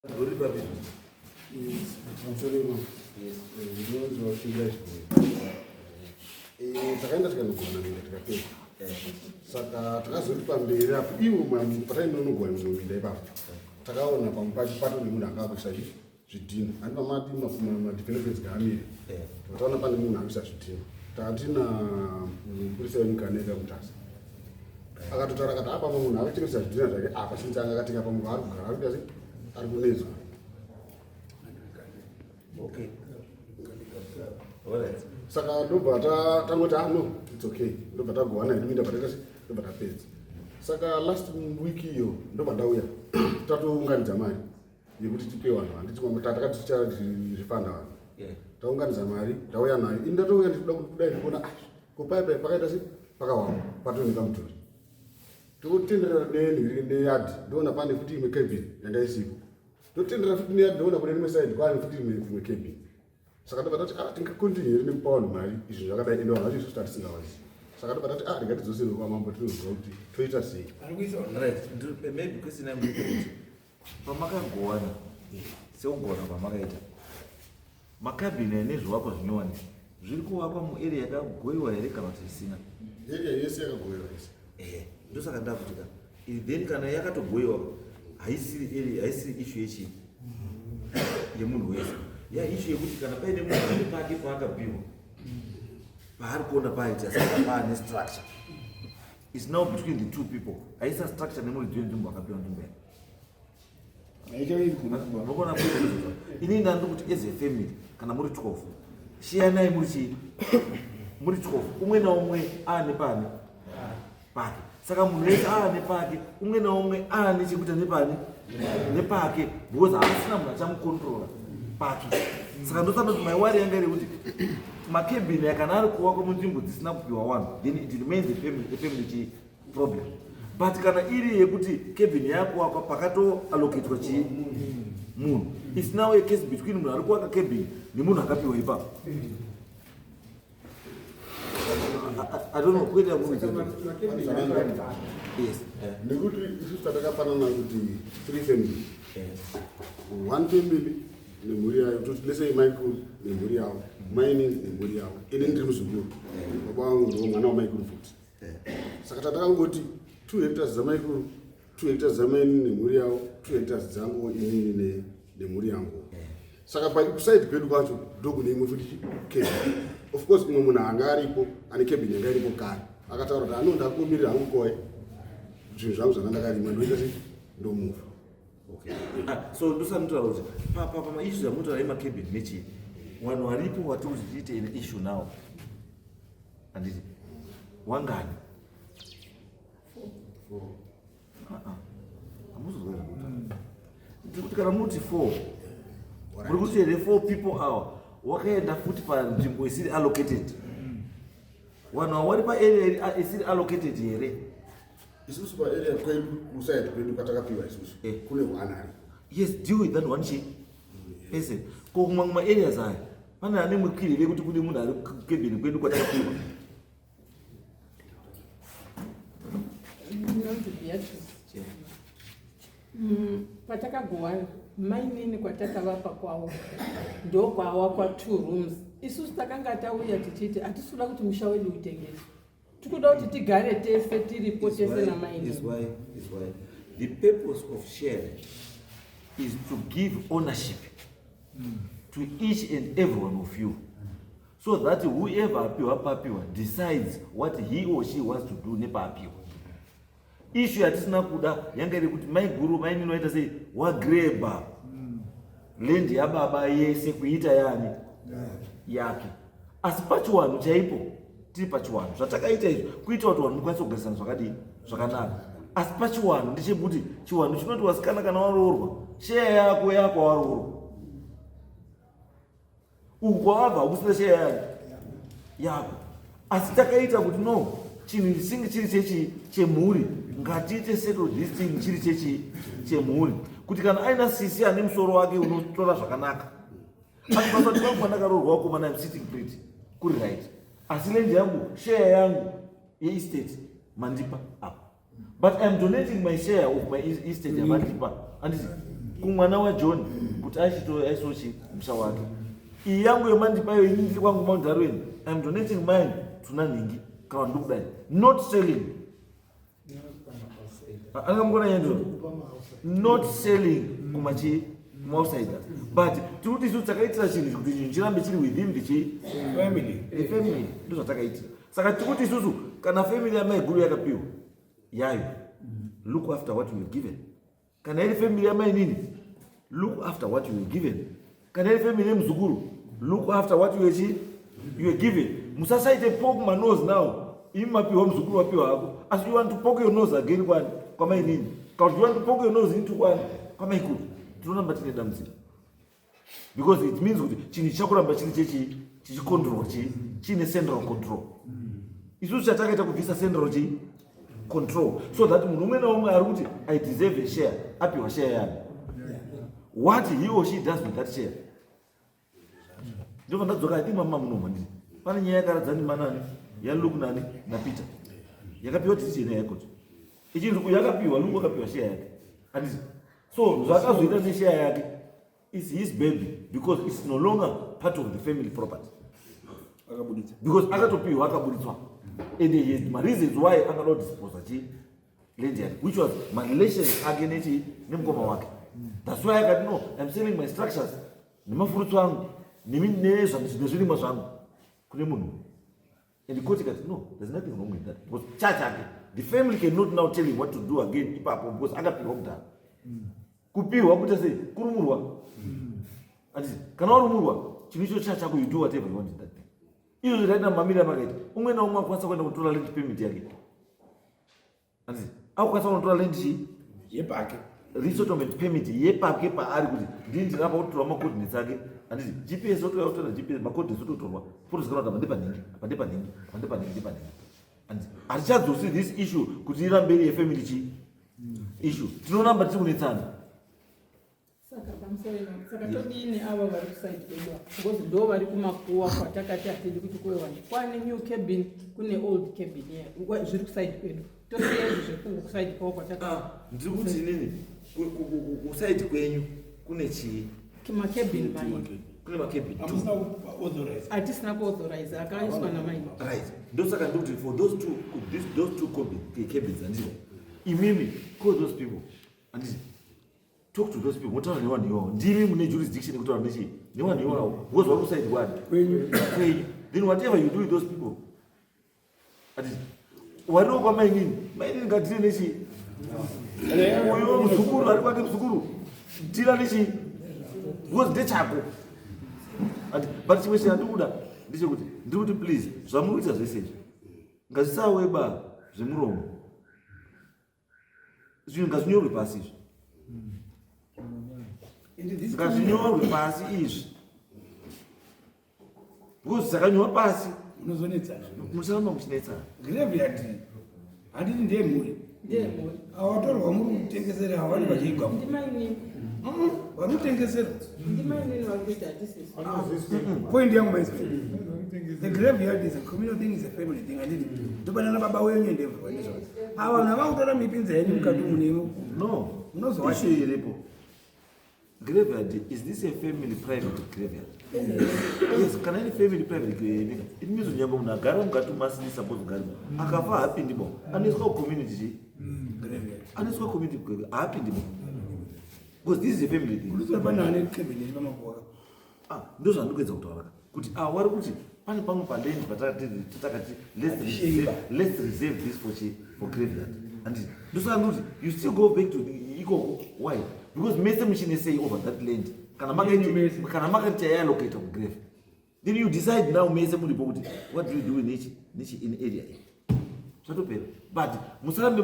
Uri papi? Pamusoro Yes. Ndinonzi Washinga Chigoyi. Takaenda tikanogona minda tikapedza. Saka takazoti pamberi apo ivo patainonogona minda ipapo takaona pamwe pacho pato nemunhu anga akuisa zvidhina. Handi pamati madevelopments ngaamire. Takaona pane munhu akuisa zvidhina. Takatina mupurisa wemukaneka Mutasa. Akatotaura akati apa munhu akachengesa zvidhina zvake apa since anga akatenga pamwe paari kugara ari kuita sei ari kunetswa. Okay. Alright. Saka ndobva tangoti, ah, no, it's okay, ndobva tagowana hedu minda pataita se ndobva tapedza. Saka last week iyo ndobva ndauya tatounganidza mari yekuti tipe vanhu, handiti takati ticharifanda vanhu. Taunganidza mari, ndauya nayo ini, ndatouya ndichida kuti kudai ndikuona, ah, ko paipai pakaita se pakawama patooneka mudhuri. Totenderera neyard, ndoona pane futi imwe cabin yanga isipo. Totenderera futi neyard, ndoona kune rimwe side kwaane futi imwe cabin. Saka ndobva tati, ah, tingacontinue here nekupa vanhu mari izvi zvakadai? Ende vanhu vacho isusu tatisingawazi. Saka ndobva tati, ah, ringatidzosere kwamambo tinozwa kuti toita sei. Right. Maybe question yangu ndeyekuti pamakagowana sekugona kwamakaita macabin ane zvivakwa zvinyowani zviri kuvakwa muarea yakagoyiwa here kana kuti isina? Area yese yakagoverwa yese. Ehe, ndosaka ndakuti ka then kana yakatogoyiwa haisiri area, haisiri issue yechi yemunhu wese, ya issue yekuti kana paine munhu ane pake paakapiwa paari kuona paita saka paane structure is now between the two people, haisa structure nemuridzi wenzvimbo akapiwa nzvimbo yake. Unogona kuita izvozvo. Inini ndandi kuti as a family kana muri 12, shiyanai muri chii, muri 12, umwe naumwe aane pane pake. Saka munhu wese aane pake, umwe naumwe aane chekuita nepane nepake, because haasina munhu achamukontrora pake. Saka ndosana kuti my worry yanga iri kuti macabin kana ari kuvakwa munzvimbo dzisina kupiwa vanhu, then it remains a family chi problem. But kana iri yekuti cabin yakuvakwa pakatoallocatwa chii munhu, it's now a case between munhu ari kuvaka cabin nemunhu akapiwa ipapo. I don't know kuita. Yes. Nekuti isusu tatakafanana kuti three family, one family nemhuri yayo, toti lesei maikuru nemhuri yavo, maini nemhuri yavo, ini ndiri muzukuru, baba vangu ndo mwana wamaikuru futi. Saka tatakangoti 2 hectares dzamaikuru, 2 hectares dzamaini nemhuri yavo, 2 hectares dzangu inini nemhuri yangu. Saka kuside kwedu kwacho ndokune imwe futi cabin. Of course umwe munhu anga aripo ane cabin yanga iripo kare akataura kuti ano ndakumirira hangu koe zvinhu zvangu zvanga ndakarima, ndoita sei, ndomuva. Okay. Ah, so ndosanotaura kuti pamaissues amutaura emacabin nechii, vanhu varipo vatiri kuti tiite an issue now, handiti wangani? Ah, ah. Hamuzozwa zvekuta. Ndiri kuti kana muti four, muri kuti here four people awa wakaenda futi panzvimbo isiri allocated? Vanhu ava vari paarea isiri allocated here? Isusu paarea kwedu, kuside kwedu kwatakapiwa isusu, kune one ari. Yes, deal with that one chi person. Ko kumamwe maareas aya pane ane mukwiri vekuti kune munhu ari cabin kwedu kwatakapiwa? Ndinonzi Beatrice. Patakagowana mainini kwatakavapa kwavo ndokwawakwa two rooms. Isusu takanga tauya tichiti hatisi kuda kuti musha wedu utengeswe, tikuda kuti tigare tese tiripo tese namainini. Is why the purpose of sharing is to give ownership to each and every one of you, so that whoever apiwa papiwa decides what he or she wants to do nepaapiwa. Issue yatisina kuda yanga iri kuti maiguru mainini waita sei, wagreba land yababa yese kuita yani yake. Asi pachiwanhu chaipo tiri pachiwanhu, zvatakaita izvi kuita kuti vanhu mukwanise kugarisana zvakadii, zvakanaka. Asi pachiwanhu ndechekuti chiwanhu chinoti wasikana kana waroorwa, share yako yako waroorwa, uku kwawabva hakusina share yani yako. Asi takaita kuti no, chinhu chinge chiri chechi chemhuri, ngatiite settle this thing chiri chechi chemhuri, kuti kana aina sisi ane musoro wake unotora zvakanaka. Asi pasati pangu pandakaroorwa wakomana, I'm sitting pretty kuri right, asi land yangu, share yangu yeestate mandipa apa, but I'm donating my share of my estate yamandipa, handiti? Kumwana waJohn kuti achitoaisochi musha wake. Iyi yangu yemandipayo ini ndiri kwangu Mount Darwin. I'm donating mine to Nanhingi kana ndikudai. Not selling. Angamukona yendo. Not selling kumachi kumaoutsider. But tiri kuti isu takaitira chinhu kuti chinhu chirambe chiri within the chi family. The family ndozvatakaitira. Saka tiri kuti isusu kana family yamaiguru yakapiwa yayo look after what you were given. Kana iri family yamainini look after what you were given. Kana iri family yemuzukuru look after what you were, chi? You were given. Musasaite poke manose now. Imi mapiwa muzukuru wapiwa hako. Asi you want to poke your nose again kwani kwamainini. Kana you want to poke your nose into kwani kwamaikuru. Tinoramba tine dambudziko. Because it means kuti chinhu chichakuramba chiri chechi chichikontrolwa chi chiine central control. Isusu chatakaita kubvisa central chi control so that munhu umwe naumwe ari kuti I deserve a share apiwa share yake. What he or she does with that share. Ndobva ndadzoka I think mama munomo ndiri. Pane nyaya yakaradza ndimanani yaLuke nani naPeter. Yakapiwa decision yaikoti. Ichinzi uyu akapiwa Luke akapiwa share yake. Handiti. So zvakazoita neshare yake is his baby because it's no longer part of the family property. Akabuditsa. Because akatopiwa akabuditswa. And he had my reasons why akada kudispose chi land yake which was my relations ake nechi nemukoma wake. That's why akati no, I'm selling my structures nemafurutsu angu nezvirimwa zvangu kune munhu. And the court ikati no, there's nothing wrong with that because church ake the family cannot now tell him what to do again ipapo because akapiwa kudhara. Kupiwa kuita sei? Kurumurwa. Anditi kana warumurwa chinhu icho cha chako you do whatever you want in that thing. Izvo zvakaita mamiriro amakaita. Umwe naumwe akukwanisa kuenda kutora land permit yake. Anditi akukwanisa kunotora land chi yepake. Resettlement permit yepake paari kuti ndini ndinapa kutora macoordinates ake. Anditi GPS otoya kutora GPS macoordinates ototorwa. Potozikanwa kuti apa ndepanhingi, apa ndepanhingi, apa ndepanhingi, ndepanhingi. Anditi hatichadzosi this issue kuti irambe iri yefamily chi issue. Tinoramba tiri kunetsana. Saka pamusoro ino, saka todini ava vari kuside kwedu ava? Because ndo vari kumakuwa kwatakati hatidi kuti kuve vanhu. Kwane new cabin, kune old cabin here. Zviri kuside kwedu. Tosiya izvi zvekuside kwavo kwataka. Ndiri kuti inini kuside kwenyu kune chii? Macabin mairi. Kune macabin two. Hamusina kuauthorize. Hatisina kuauthorize, akaiswa namai. Right. Ndosaka ndiri kuti for those two, this, those two cabins anditi. Imimi, call those people. Anditi. Talk to those people. Motaura nevanhu ivavo. Ndimi mune jurisdiction yekutaura nechi nevanhu ivavo. Because vari kuside kwani? Kwenyu. Kwenyu. Then whatever you do with those people. Anditi. Wariwo kwamainini. Mainini ngatire nechi. Uyo muzukuru ari kwake muzukuru. Tira nechi. Because ndechako. Anditi. But chimwe chandiri kuda ndechekuti ndiri kuti please zvamuri kuita zvese izvi ngazvisaweba zvemuromo. Zvinhu ngazvinyorwe pasi izvi. Ngazvinyorwe pasi izvi. Because zvakanyorwa pasi munozonetsana. Musaramba muchinetsana. Graveyard handiti ndeyemhuri. Ndeyemhuri. Awatorwa muri kutengesera havani vachiigwa. Ndimainini. Vari kutengesera. Ndimainini vari kuita hatisisu. Point yangu maizwa. The graveyard is a communal thing, is a family thing. Handiti ndopanana baba wenyu and everyone izvo. Ava vanhu havakutora mipinza yenyu mukati munemo. No. Munozwa Issue iripo. Graveyard, is this a family private graveyard? Yes, kana iri family private graveyard, it means nyangwe munhu agara mukati umasiri suppose kugara. Akafa haapindi mo. Anoiswa community chi? Graveyard. Anoiswa community graveyard, haapindi mo. Because this is a family thing. Unoziva pane ane cabin iri pamakuva. Ndozvandikuedza kutaura ka. Kuti wari kuti pane pamwe paland patakati let's reserve this for chi for graveyard. And ndosaka ndikuti you still go back to the ikoko. Why? Because mese muchine say over that land. Kana makati tayallocate ku grave. Then you decide now mese muripo kuti what do you do in each in area iyi. Zvatopera. But musarambe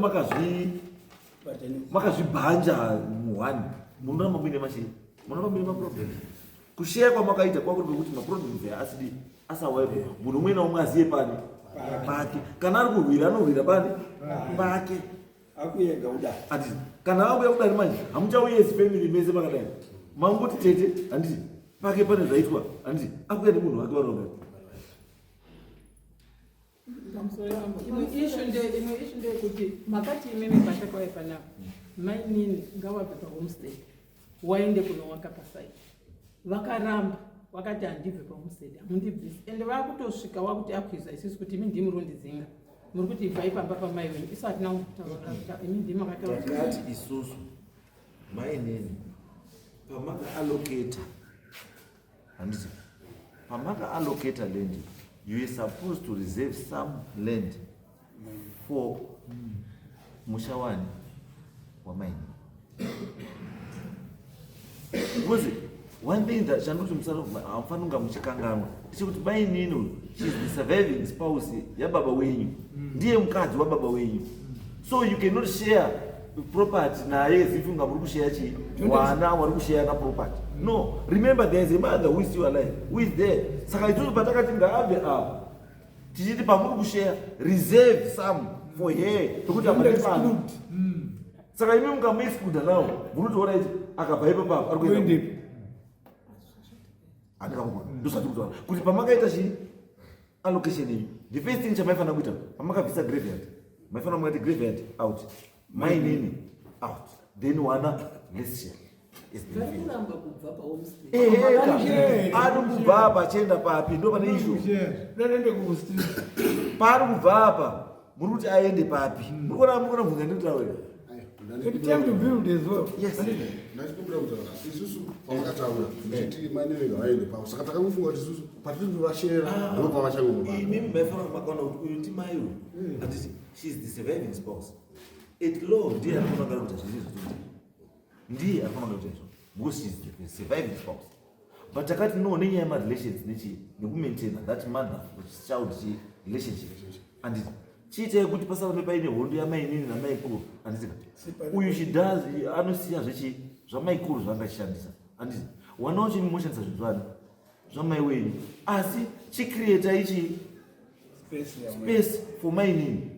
makazvibhanja muhwani. Munoramba muine machi, munoramba muine maproblems. Kushare kwamakaita kwakuri kwekuti maproblems aya asidi asawepo. Munhu umwe naumwe aziye pani pake. Kana ari kurwira anorwira pani pake. Akuyega kuda. Handiti kana akuya kudari manje hamuchauyi as family mese makadai. Mangoti tete handiti pake pane zvaitwa handiti akuya nemunhu wake varonga. Pamusoro pangu. Imwe issue ndeyekuti makati imimi patakauya panapa mainini ngavabve pahomestead. Waende kunowaka pasite. Vakaramba, vakati handibve pahomestead, hamundibvisi. Ende vakutosvika wakuti akwiza isusu kuti imi ndimi rondidzinga, muri kuti ibvai pamba pamai wenyu. Isu hatina kutaura, imi ndimi makataura. Takati isusu mainini pamakaallocata, handiti pamakaallocata land, you are supposed to reserve some land for musha wani wamainini, because one thing that chandikuti hamufaniri kunga muchikanganwa ndechekuti mainini uyu, she is the surviving spouse yababa wenyu, ndiye mukadzi wababa wenyu, so you cannot share property naye as if unga muri kushare chii, wana wari kushare na property. No, remember there is a mother who is still alive, who is there. Saka isusu patakati ngaabve apa, tichiti pamuri kushare, reserve some for her, pekuti apa ndepano. Saka imi mukamuexcluda now, muri kuti alright, akabva ipapapo ari kuenda Kuendepi? Handikamuona. Ndosati kutaura kuti pamakaita chii allocation iyi, the first thing chamaifanira kuita pamakabvisa graveyard, maifanira mukati graveyard out, mainini out, then wana let's share as Vari benefit. kuramba kubva pahomestead. Eheka, ari kubva apa achienda papi? Ndo pane issue. Daende kustreet. Paari kubva apa, muri kuti aende papi? Muri kuona mvunza ndikutaura? It's time to build as well. Yes. Ndachikumbira kutaura. Isusu pavakataura muchiti mainini ngavaende pavo, saka takangofunga kuti isusu patiri kuvashera ndo pavachangobva. Imimi maifanira makaona kuti uyu ndimai uyu, handiti she is the surviving spouse at law, ndiye anofanira kugara kuita zvese zvatoita, ndiye anofanira kuita izvo because she is the surviving spouse. But takati no, nenyaya yemarelations nechi nekumaintaina that mother child chi relationship, handiti chiitai kuti pasarambe paine hondo yamainini namaikuru, handiti uyu she does anosiya zvechi zvamaikuru zvaangachishandisa, handiti wana wacho imi moshandisa zvinhu zvani zvamai wenyu, asi chicreata ichi Space ya space for mainini.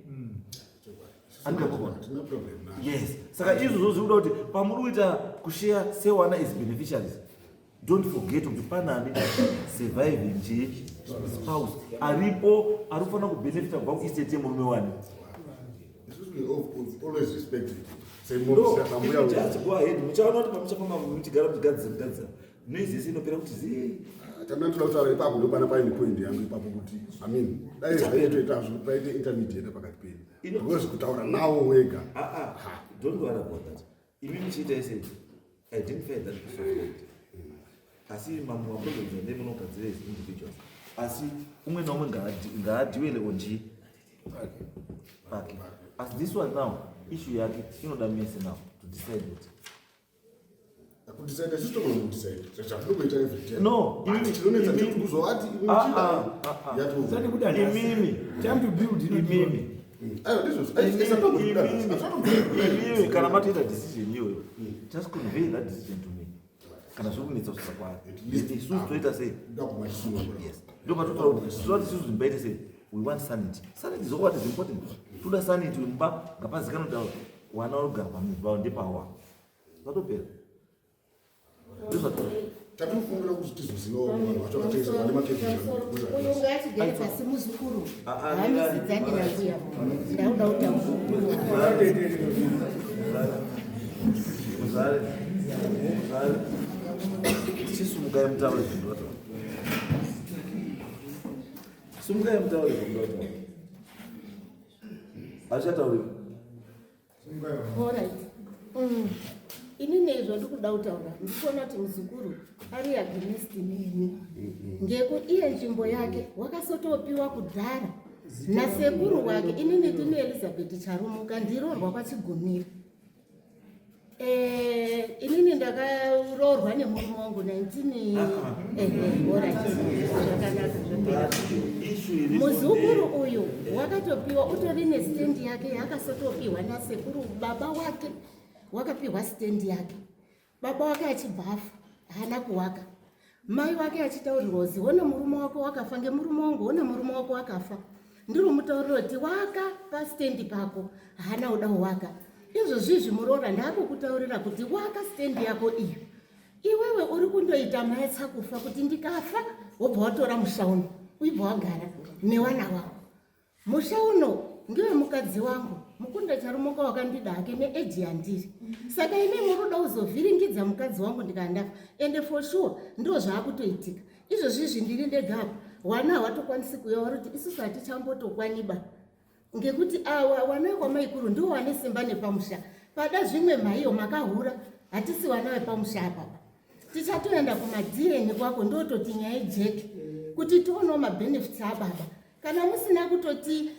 Andikakona. Tina problem nayo. Yes, saka izvozvo zviri kuda kuti pamuri kuita kushare sewana as beneficiaries, don't forget kuti panani surviving chii spouse aripo ari kufanira kubenefita kubva kuestate yemurume wani. Isusu we always respect it. No, Semambuya. if you just go ahead, muchaona kuti pamuchafamba muchigara muchigadzisa mugadzisa, noise yese inopera kuti zii. Chamina toda kutaura ipapo, ndopana paine point yangu ipapo kuti, I mean, dai zvaitoita zvokuti paite intermediate pakati penyu, because kutaura nawo wega. Ah, ah, don't worry about that. Imi muchiita ese identify that piece of land, asi mamwe maproblems ande munogadzira as individuals, asi umwe naumwe ngaadhiwele on chii pake. Asi this one now, issue yake inoda mese now to decide kuti Kudecide isusu togona kudecide zvatinokuita every time. No, But chinonetsa ndechekuti kuzovati imwe Ah, muchida ah, ah, ah. Usati yatova. kuda nhasi. Imimi. Time to build Imimi. Aiwa, ndizvozvo. Imimi kana matoita decision iyoyo, just convey that decision to me kana zviri kunetsa kusvika kwaari. At least- Isusu toita sei? Ndakumachisunga. Yes, ndo patotaura kuti toda kuti isusu zimbaite sei. We want sanity. Sanity is what is important. Toda sanity mumba, ngapazikanwa kuti wana uri kugara pamuzi pavo ndepawa, zvatopera, ndozvatora. Chatinofungira kuti tizozivawo vanhu vacho vakatengesa vane Uyu ngaachigere pasi muzukuru. Ah, ah, Hamisidzani nambuya, ndauda kutaura. Muzvare, muzvare, chisumukai mutaure zvindota. Sumukai mutaure zvindota. Hazvichatauriki. Alright. Inini izvo ndikuda kutaura, ndikuona kuti muzukuru ari against neni ngeku iye nzvimbo yake wakasotopiwa kudhara nasekuru wake. Inini ndini Elizabeth Charumuka, ndirorwa kwaChigumira. Inini ndakaroorwa nemurume wangu 19. Ehe, alright, zvakanaka, zvapera. Issue iripo. Muzukuru uyu wakatopiwa, utori nesitendi yake yaakasotopiwa nasekuru baba wake. Wakapiwa sitendi yake baba wake achibva afa, haana kuwaka. Mai wake achitaurirwa kuzi hone murume wako wakafa ngemurume wangu, hone murume wako wakafa, ndiri mutauriro kuti waka pasitendi pako, haana kuda kuwaka. Izvozvizvi muroora ndaakukutaurira kuti waka sitendi yako iyo, iwewe uri kundoita maetsa kufa kuti ndikafa wobva watora musha uno, uibva wagara newana wako. Musha uno ngewe mukadzi wangu. Mukunda Charumoka wakandida hake neeji yandiri, saka imi muri kuda kuzovhiringidza mukadzi wangu ndikandafa. Ende for sure ndo zvaakutoitika izvozvizvi, ndiri ndega apa, wana hawatokwanisi kuuya, vari kuti isusu hatichambotokwaniba ngekuti awa wana wekwamaikuru ndiwo wane simba nepamusha pada zvimwe mhaiyo makahura, hatisi wana wepamusha apapa, tichatoenda kumaDNA kwako, ndototi nyaya ijeke kuti tionewo mabenefits ababa. Kana musina kutoti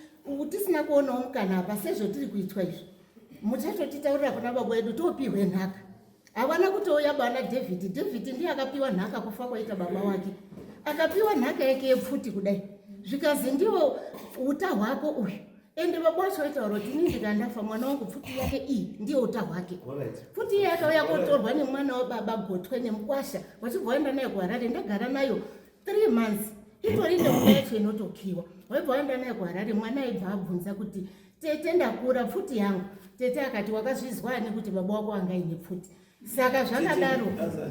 tisina kuonawo mukana apa sezvo tiri kuitwa izvi, muchatotitaurira kuna baba wedu topihwe nhaka. Havana kutouya bana David. David ndiye akapiwa nhaka kufa kwaita baba wake, akapiwa nhaka yake yepfuti kudai, zvikazi ndiwo uta hwako uyu. Ende baba wacho vaitaura kuti ini ndikandafa mwana wangu pfuti yake iyi ndiyo uta hwake. Pfuti iye akauya kotorwa nemwana wababa Gotwe nemukwasha, vachibva vaenda nayo kuHarare. Ndagara nayo 3 months, itori neumba yacho inotokiwa. Waibva waenda nayo kuHarare, mwana aibva abvunza kuti, "Tete, ndakura, pfuti yangu?" Tete akati, "Wakazvizwa ani kuti baba wako anga aine pfuti?" Saka zvakadaro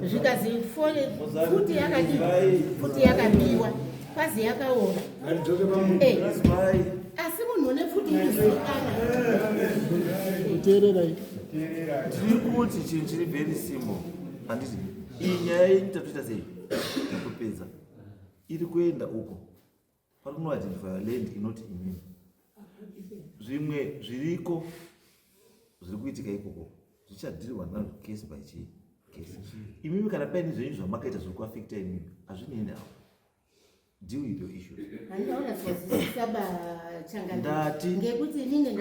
zvikazi pfuti yakadii, pfuti yakabiwa, kwazi yakaora. Asi munhu une pfuti inozivikana. Teererai. Tiri kuti chinhu chiri very simple, handiti? Iyi nyaya yenyu tatoita sei, tatopedza, iri kuenda uko pari kunoidentify land inoti imini. Zvimwe zviriko zviri kuitika ikoko zvichadealwa nazvo case by chii case. Imimi kana paine zvenyu zvamakaita zviri kuaffecta imimi, hazvinei navo. Deal with your issues. Handiona zvazwisisa bachanga. Ndati. Ngekuti inini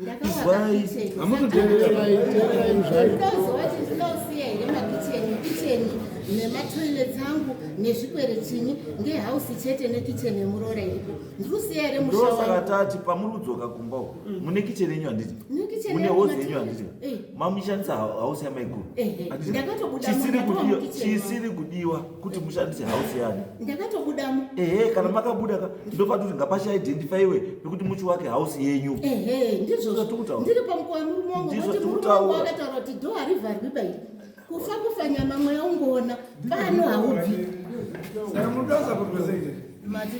Izwai. Hamutoteererai, teererai muzvare. Ndinozovati ndinosiya here makicheni, kicheni nematoilets angu nezvikwere chinyi ngehausi chete nekicheni yemuroora iripo, ndikusiya here musha Ndosaka wangu? tati pamuri kudzoka kumba uko mune kicheni yenyu, handiti? Mune kitchen Mune yangu, hozi yenyu, matoilet. handiti? Eh. Mamushandisa hausi yamaiguru. Ehe, Handiti? ndakatobuda Chisiri mukati kudiwa, mukitchen. chisiri kudiwa kuti mushandise hausi yani. Ndakatobudamo. Ehe, kana makabuda ka, ndopati kuti ngapachiidentifyiwe pekuti muchi wake hausi yenyu. Ehe, ndizvozvo. Zvatiri Ndiri pamukowa wemurume wangu. Ndizvo Kuti murume tiri wangu kutaura. akataura kuti door harivharwi bairi, kufa kufa nyama, mweya ungoona pano haubvi. Saka munoda kusapotwa sei? Mati.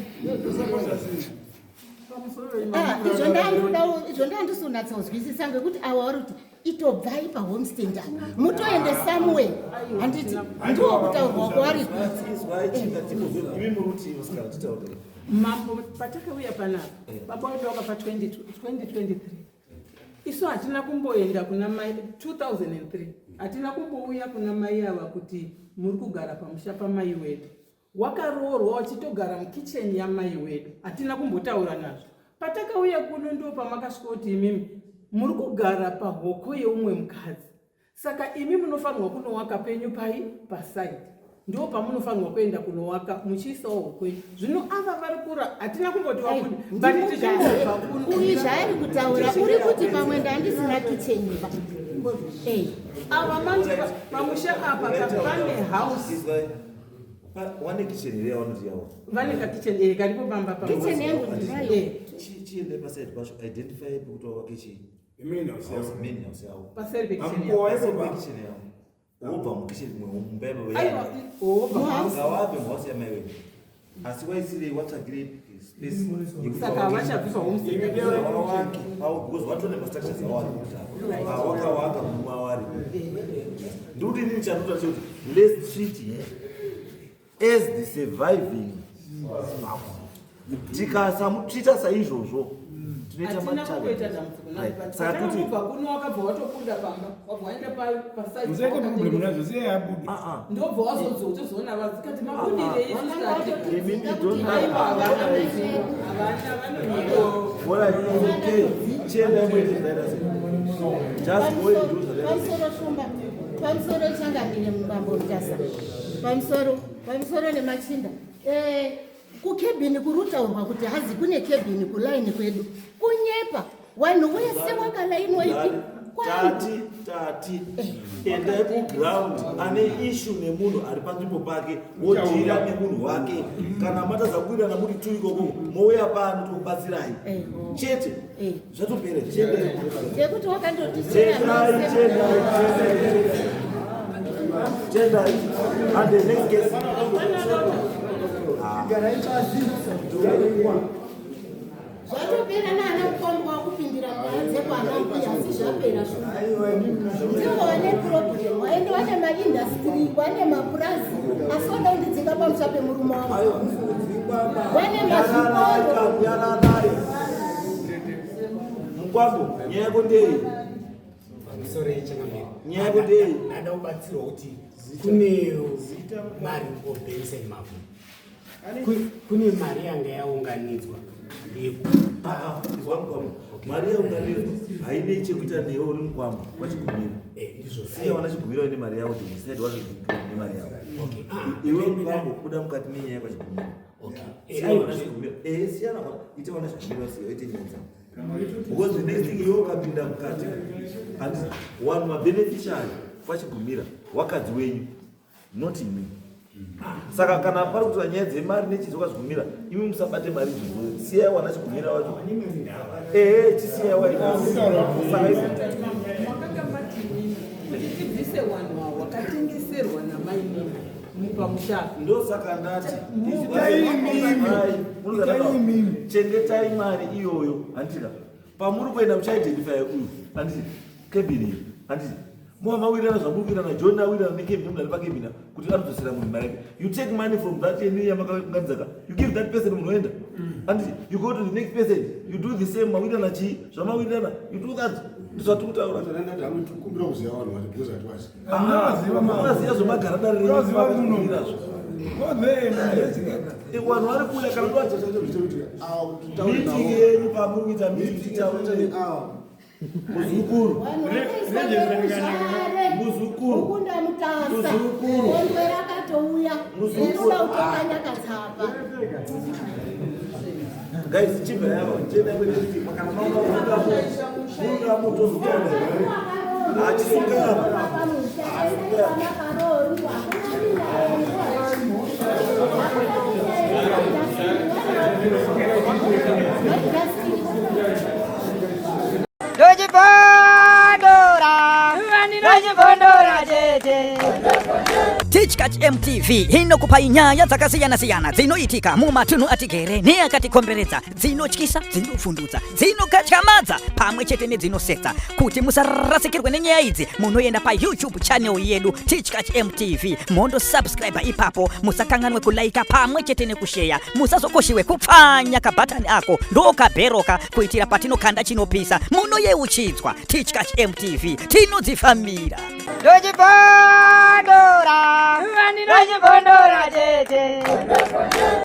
Kusapotwa sei? Ah, izvo ndandisunatsa ngekuti awa vari kuti itobvai pahomestead apa mutoende somewhere, handiti? Ndiwo kutaurwa kwavari kuita. Izwai, chinga timuzwe imi muri kuti musikana titaure. Mambo, patakauya panapa, baba wedu wakafa 2023. Isu hatina kumboenda kuna mai 2003, hatina kumbouya kuna mai ava kuti muri kugara pamusha pamai wedu, wakaroorwa wachitogara mukicheni yamai wedu, hatina kumbotaura nazvo. Patakauya kuno ndo pamakasvika kuti imimi muri kugara pahoko yeumwe mukadzi, saka imi munofanirwa kunowaka penyu pai paside, ndo pamunofanirwa kuenda kunowaka muchiisawo hoko yenyu. Zvino ava vari kura, hatina kumboti wabuda, but tichingobva kuno. Uyu zvaari kutaura, uri kuti pamwe ndandisina kicheni ba. Ava manje pamusha apa pane house. Izwai. Wane kitchen here yavanoti yavo? Vane kakicheni karipo pamba. Kitchen yangu ndinayo. Chiende paside pacho, identify pekuti wawake chii. Main house House, yavo. main house yavo. Paseri pekicheni. Pamukowa ipo pa. Kitchen yavo, wobva mukitchen mumba. Aiwa, wobva. Ngawabve muhouse yamai wenyu, asi waisirei, watsvagirei space yekuti Saka wawake. havachabviswa homestead. Wawake pavo, because watone mastructures awari awakawaka mumawari. Ndikuti inini chandoita chekuti let's treat her as the surviving spouse. Tikasamutreata saizvozvo, tinoita Hatina kumboita machallenges. dambudziko. Right. Saka kuti Takangobva kuno, wakabva watobuda pamba, wabva waenda paside. Musaite problem nazvo, siyai abude. Ah, ah. Ndobva wazozotozoona vadzikati mabudirei. Imimi don't Aiwa, havana, havana, vanonyepa. Alright, okay. Chienda muite zvaita sei. Just go and do zvaita sei. Pamusoro Shumba, pamusoro changamire mubambo Rutasa, pamusoro, pamusoro nemachinda. Kukebhini kuri kutaurwa kuti hazi kune kebhini kulaini kwedu, kunyepa. Vanhu wese wakalainwa ipi kwangu. Tati endai kuground, ane issue nemunhu ari panzvimbo pake wodeala nemunhu wake. Kana matadza kuwirirana muri tu ikoko, mouya pano tokubatsirai. Chete. Zvatopera, chiendai. Chekuti wakandotisera. Chendai, chendai, chendai, chendai. And the next case. Zvatopera, naana mukwambo wakupindira pano. nyaya dzekwana mbuya asi zvapera ndivo vane problem, vaende vane maindustry, vane mapurazi, asi vada kundidzinga pamusha pemurume wangu. Vane mazvikoro. Mukwambo, nyaya yako ndei? Pamusoro yechangamire. Nyaya yako ndei? Ndada kubatsirwa kuti kune mari obenson Mavhu, kune mari yanga yaunganidzwa. Izwa mukwambo, mari yaunganidzwa hainei chekuita newe uri mukwambo waChigumira. Ndizvo. Siya wana Chigumira ine mari yavo, decide what to do nemari yavo. Okay. Iwe mukwambo kuda mukati menyaya kwaChigumira. Okay. Siya wana Chigumira, siyana, ite wana Chigumira, siya ite nyaya dzavo, because the next thing, iwe ukapinda mukati and one mabeneficiary kwaChigumira wakadzi wenyu, not imi. Saka kana pari kutora nyaya dzemari nechizo kwaChigumira, imi musabate mari idzodzo, siyai wana Chigumira wacho. Ehe, chisiyai waisaka. Makanga mati imimi kuti tibvise vanhu avo vakatengeserwa namainini mupamusha. Ndosaka ndati Itai imimi. Itai imimi. chengetai mari iyoyo, handika? Pamuri kuenda muchaidentify uyu, handiti? Kebini iyi, handiti? Muva mawirirana zvamuri kuwirirana, John awirirana nekebini, munhu ari pakebini kuti anodzosera munhu mari yake. You take money from that yenyu yamakaunganidzaka, you give that person, munhu oenda, handiti? You go to the next person, you do the same. Mawirirana chii zvamawirirana, you do that. Ndizvatiri kutaura. Kumbira kuziva vanhu vacho because hatiwazi. Munovaziva. Munovaziva zvomagara dare. Munovaziva muno. Renyu. Go there and investigate. Vanhu vari kuuya kana meeting yenyu, pamuri kuita meeting, titaure. Muzukuru. Vanhu Muzukuru. Mukunda Mutasa. Muzukuru. Ondwe rakatouya. Muzukuru. Rinoda kutonga Nyakatsapa. Guys, chibva yava chienda kweneti kana mauna muda mutozotaura achisungana. Makaroorwa. Ndochibondora, ndochibondora tete. Tichkach MTV inokupai nyaya dzakasiyana-siyana dzinoitika mumatunhu atigere neakatikomberedza, dzinotyisa, dzinofundutsa, dzinokatyamadza pamwe chete nedzinosetsa. Kuti musarasikirwe nenyaya idzi, munoenda paYouTube channel yedu Tichkach MTV, mondosubscribe ipapo. Musakanganwe kulaika pamwe chete nekusheya. Musazokoshiwe kupfanya kabhatani ako ndokabheroka kuitira patinokanda chinopisa munoyeuchidzwa. Tichkach MTV, tinodzifambira. Ndochibondora, ndochibondora tete.